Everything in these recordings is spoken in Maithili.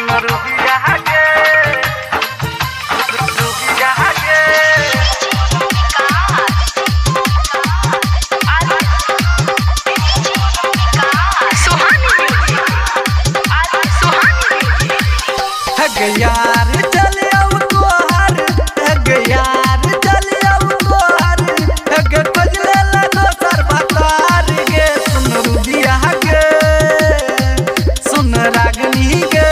रुबिया गे, रुबिया गे। सुहानी म्यूजिक, सुहानी म्यूजिक। हग यार चल आऊ तोहर, हग यार चल आऊ तोहर, हग खोजले ला दोसर भतार गे। सुन रुबिया गे, सुन रागनी गे,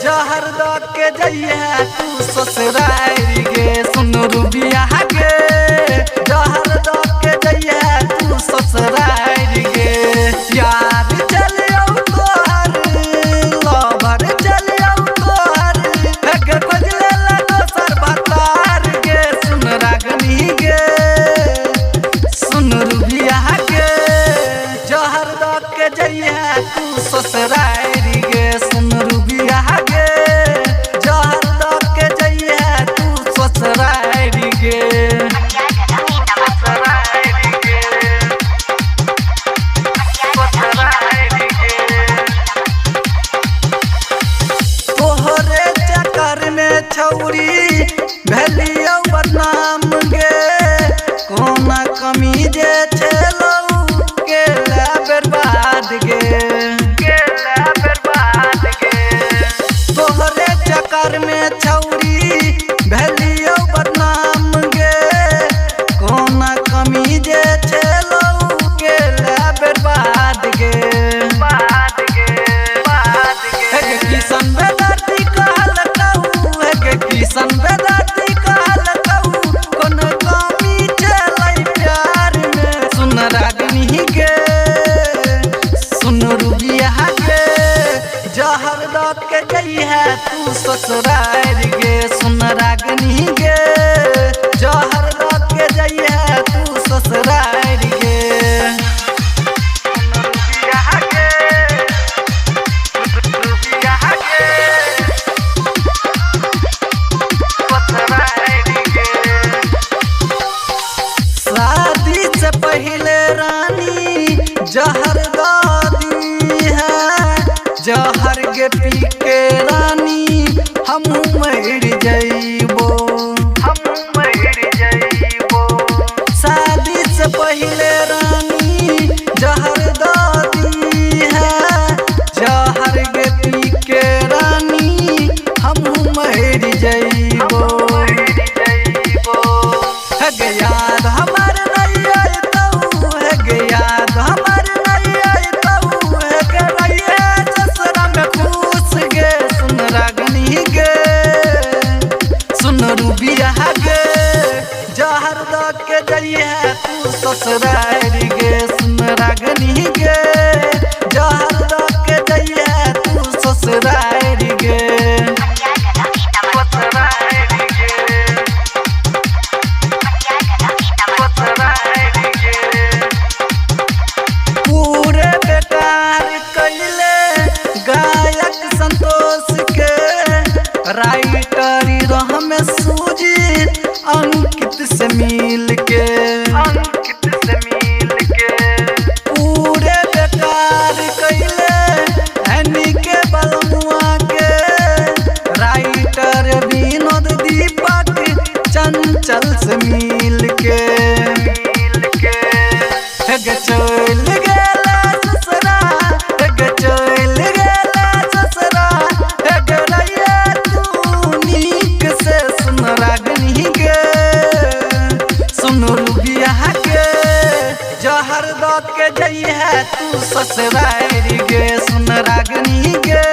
जहर द के जइहे तू ससुरार गे। सुन रुबिया गे, जहर द के जइहे तू ससुरार गे। यार चल आऊ तोहर, लवर चल आऊ तोहर, हग खोजले ला दोसर भतार गे। सुन रागनी गे, सुन रुबिया गे, जहर द के जइहे तू ससुरार गे। सुन रुबिया गे, जहर द के जइहे तू ससुरार गे। ससुरार गे, ससुरार गे। तोहरे चक्कर में छौरी भेलियौ बदनाम गे, कोना कमी जे छेलौ के ले बर्बाद गे, के ले बर्बाद गे। तोहरे चक्कर में छौरी भेलियौ बदनाम गे, कोना कमी जे छेलौ के ले बर्बाद गे, बाद गे, बाद गे। हे किशन बेदाती कहल कहू, हे किशन बेदाती कहल कहू, कोन कमी चलै प्यार में। सुन रागनी गे, सुन रुबिया गे, जहर द के जइहे तू ससुरार गे। सुन रागनी गे, जहर द के जइहे तू ससुरार गे। सुन रुबिया गे, रुबिया गे, ससुरार गे। शादी से पहले रानी जहर दादी है, जहर के पी के रानी हम मर जइबो, हम मर जइबो। शादी से पहले रानी जहर दादी है, जहर के पी के रानी हम मर जइबो, हग याद हमार नहीं आइतौ, हग याद हमार नहीं आइतौ, हग रहिए ससुरा में खुश गे। सुन रागनी गे, सुन रुबिया गे, जहर द के जइहे तू ससुरार गे। सुन रागनी गे, जहर द के जइहे तू ससुरार गे, ससुरार गे, ससुरार गे। पूरे बेकार कैले गायक संतोष के, राइटर रहम सूजी अंकित से मिल के, अंकित से मिल के। पूरे बेकार कैले एनी के बलमुआ के, राइटर विनोद दीपक चंचल से मिल के, मिल के। हेग चल गेला ससुरा, हेग चल गेला ससुरा, हेग रहिए तू नीक से। सुन रागनी गे, सुन रुबिया गे, जहर द के जइहे तू ससुरार गे। सुन रागनी गे,